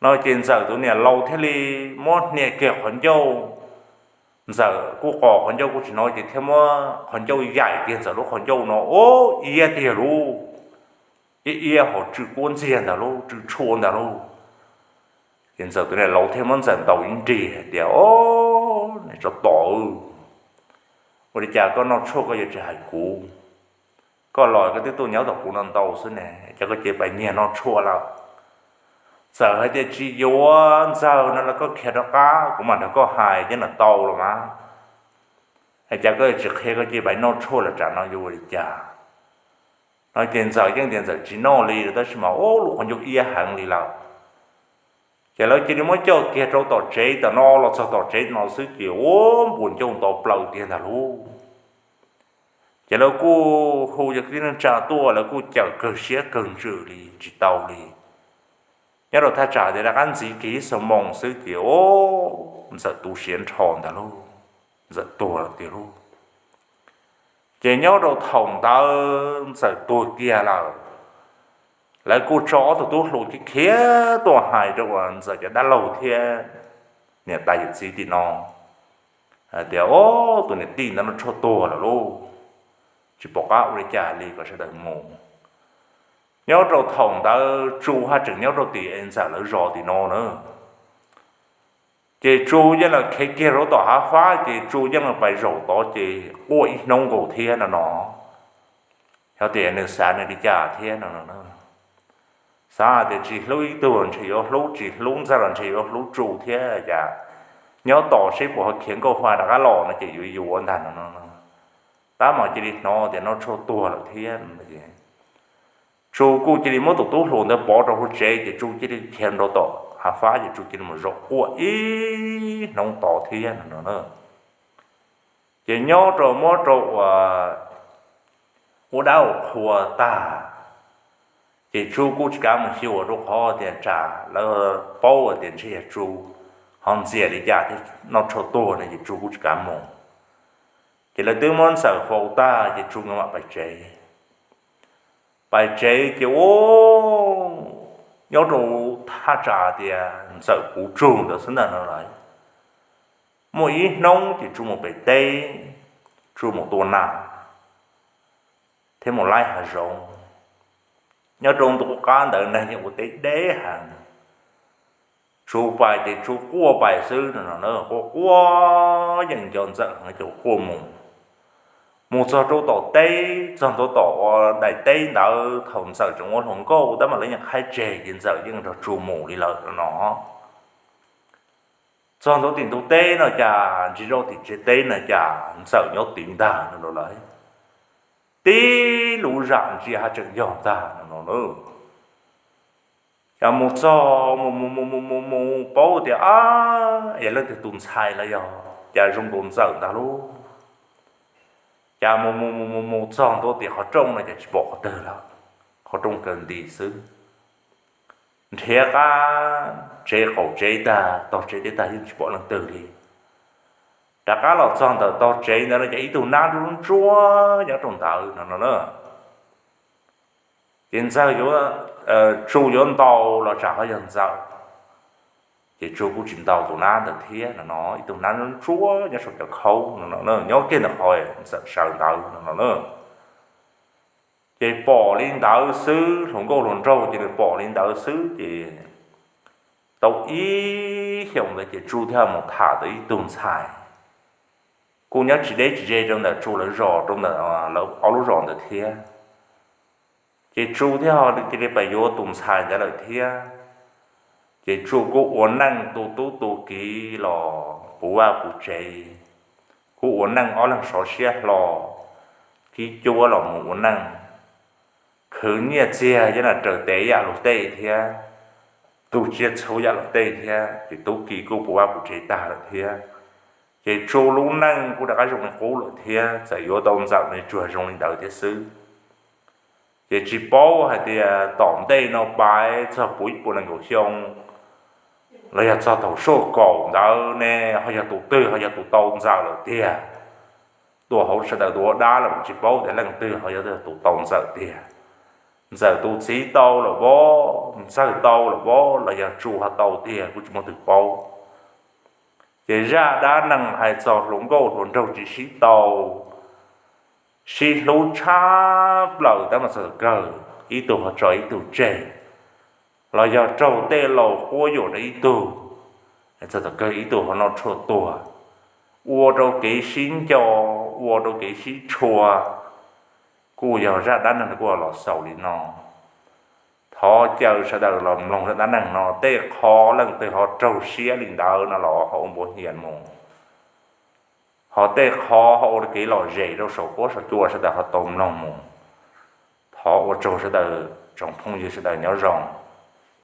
No ces Ntxawm tus niam laus thiaj li muab hnia kiag qhov ncauj. Ntxawm kuj qos qhov ncauj kuj tsis hnov ces thiaj muab qhov ncauj yaim kiag Ntxawm lub qhov ncauj no, ub, iab tiag lauj, iab iab ho tsw kuab ntxiag ntag lauj, tsw tshuaj ntag lauj. Ces Ntxawm tus niam laus thiaj muab Ntxawm ntaus ib nrig hais tias, Ob, niag tsov tom, ua li cas koj noj tshuaj koj yuav tsis hais kuv? Koj los koj twb tuaj nyob tom kuv no ntau xwb ne, cas koj cia li pais nyiag noj tshuaj lawm? Txawm hais tias tsis yuav Ntxawg no los koj khiav rov qab, kuv mam nrog koj hais thiab no tau los mas. Es cas koj tsis qhia, koj cia li pais noj tshuaj lawm, tsam no yuav ua li cas? No ces Ntxawm yeej tias Ntxawm tsis noj li, tab sis mas ub, lub qhov ncauj iab heev li lawm. Ces lawv cia li muab coj kiag rau tom tsev tam no, los txog tom tsev no xwb ces ub, npuas ncauj nto plaws tiag ntag lauj. Ces lawv kuj hu cov kwv tij neej tsa tuaj, lawv kuj cawm kawg siab kawg ntsws li tsis tau li. Nyob rau thaj tsam tias rov qab ntxiv kiag ib xuab moos xwb ces ub, Ntxawm tu siav nrho ntag lauj, Ntxawm tuag lawm tiag lauj. Ces nyob rau thaum ntawd Ntxawm tuag kiag lawm, lawv kuj tso ob tug tub hluas khiav khiav tuaj hais rau uas Ntxawm cov dab laug thiab niam tais yawm txiv tim no hais tias, Ob, tus niam tij ntawd noj tshuaj tuag lawm lauj, tsis pom qab ua li cas li, kom sawv daws mus. Nyob rau thaum ntawd Tsu haj tseem nyob rau tim Ntxawm lawv zos tim no na. Ces Tsu yeej los khiav kiag rau tom hav fab, ces Tsu yeej los pais zaum tod ces quaj ib hnub nkaus thiab no no. Xyov tias nws xav nws li cas thiab no no. Xav tias tsis hlub ib tug los ntshe yuav hlub, tsis hlub Ntxawg los ntshe yuav hlub Tsu thiab, cas nyob tos seb puas ho khiav nkauj fa rov qab los no ces yuav yuav ntag no no. Tab mas cia li hnov tias noj tshuaj tuag lawm thiab. Tsu kuj cia li muab tus tub hluas ntawd pov rau hauv tsev ces Tsu cia li khiav rau tom hav fab ces Tsu cia li mus zaum quaj ib hnub tod thiab no no. Ces nyob rau muab rau uas ua dab ua qhua tag, ces Tsu kuj tsis kav mus xyuas rau qhov tias tsam lawv paub tias ntshe yog Tsu ho ntxias li cas thiaj noj tshuaj tuag no ces Tsu kuj tsis kav mus. Ces lawv twb muab Ntxawm faus tag ces Tsu mam pais tsev. Pais tsev ces ub, nyob rau thaj tsam tias Ntxawm puv tsug ntawd xwb ntag no lawm. Muaj ib hnub ces Tsu mus pem teb, Tsu mus tua nas thiab mus laij hav zoov. Nyob rau ntu qub qab ntawd neeg yeej ua teb deb heev. Tsu pais ces Tsu quaj pais xwb no, quaj quaj yeej nco Ntxawm heev ces quaj mus. Mus txog rau tom teb, txog ntua tom ua daim teb ntawd thaum Ntxawm tseem ua hluas nkauj tab mas lawv yeej qhaib tseg ces Ntxawm yeej nrog Tsu mus li lawm no. Txog ntua tim ntug teb no cas ntsis zoj tim tsev teb no cas Ntxawm nyob tid ntag no lawm. Tib lub zam ntsia haj tseem yog ntag no no. Cas mus txog mus mus mus mus mus mus paub tias ab, yog leej twg tus ntxhais los yog cas zoo nkaus Ntxawm ntag lauj. Cas mus mus mus mus mus txog ntua tim qhov rooj no ces tsis pom qhov twg lawm, qhov rooj kaw nti xwb. Nrhiav qab tsev qaum tsev tag, tog tsev teb tag yeej tsis pom leej twg li. Rov qab los txog ntawm tog tsev ntawd no ces ib tug nab ntsuab ntsuab nyob rau ntawd no no na. Ces Ntxawg yuav, Tsu yuav ntaus los tsam ho yog Ntxawm, ces Tsu kuj tsis ntaus tus nab ntawd thiab no no, ib tug nab ntsuab nyob saum cov khaub no no, nyob kiag ntawm qhov Ntxawm sawv ntawd no no na. Ces pom li ntawd xwb, hluas nkauj hluas nraug ces nws pom li ntawd xwb ces tau ib xyoos ntawd ces Tsu thiaj mus tham tau ib tug ntxhais kuj nyob tsis deb tsis ze rau ntawm Tsu lawv zos, rau ntawm lawv ob lub zos ntawd thiab. Ces Tsu thiaj ho cia li pem yuav tus ntxhais ntawd lawm thiab. Ces Tsu kuj ua neej tu tub tu kiv los puv vaj puv tsev, kuj ua neej ob leeg sov siab hlo, kib cuab los mus ua neej, khwv nyiaj txiag yam raws tes yam luag tej thiab, tu tsiaj txhu yam luag tej thiab, ces tub ki kuj puv vaj puv tsev tag lawm thiab. Ces Tsu lub neej kuj rov qab zoo li qub lawm thiab, txawm yuav tau Ntxawm nws tsuas zoo li ntawd thiab xwb. Ces tsis paub hais tias tom ntej no pais txog puv ib puas nees nkaum xyoo los yog txog thaum soj kaum ntawd ne, ho yog tus twg ho yog tus tau Ntxawm lawm tiag. Tuaj hauv sawv daws tuaj ua dab los tsis paub tias leej twg ho yog tus tau Ntxawm tiag. Ntxawm tus txiv tau lawm vov, Ntxawg tau lawm vov, los yog Tsu ho tau tiag kuj tsis muaj twg paub. Ces zaj dab neeg hais txog hluas nkauj hluas nraug tsis sib tau, sib hlub tshaj plaws tab mas txog thaum kawg ib tug ho tso ib tug tseg, los yog raug tej laus quab yuam rau ib tug, txog thaum kawg ib tug ho noj tshuaj tuag, ua rau kev sib nco, ua rau kev sib tshua. Kuj yog zaj dab neeg kuj los xaus li no. Thov caw sawv daws los mloog zaj dab neeg no, tej qho leej twg ho raug siab li ntawd no los ho ua npau hias mus, ho tej qho ho ua kev lom zem rau saum huab saum cua sawv daws ho tau mloog mus. Thov ua tsaug sawv daws, tsoom phooj ywg sawv daws nyob zoo.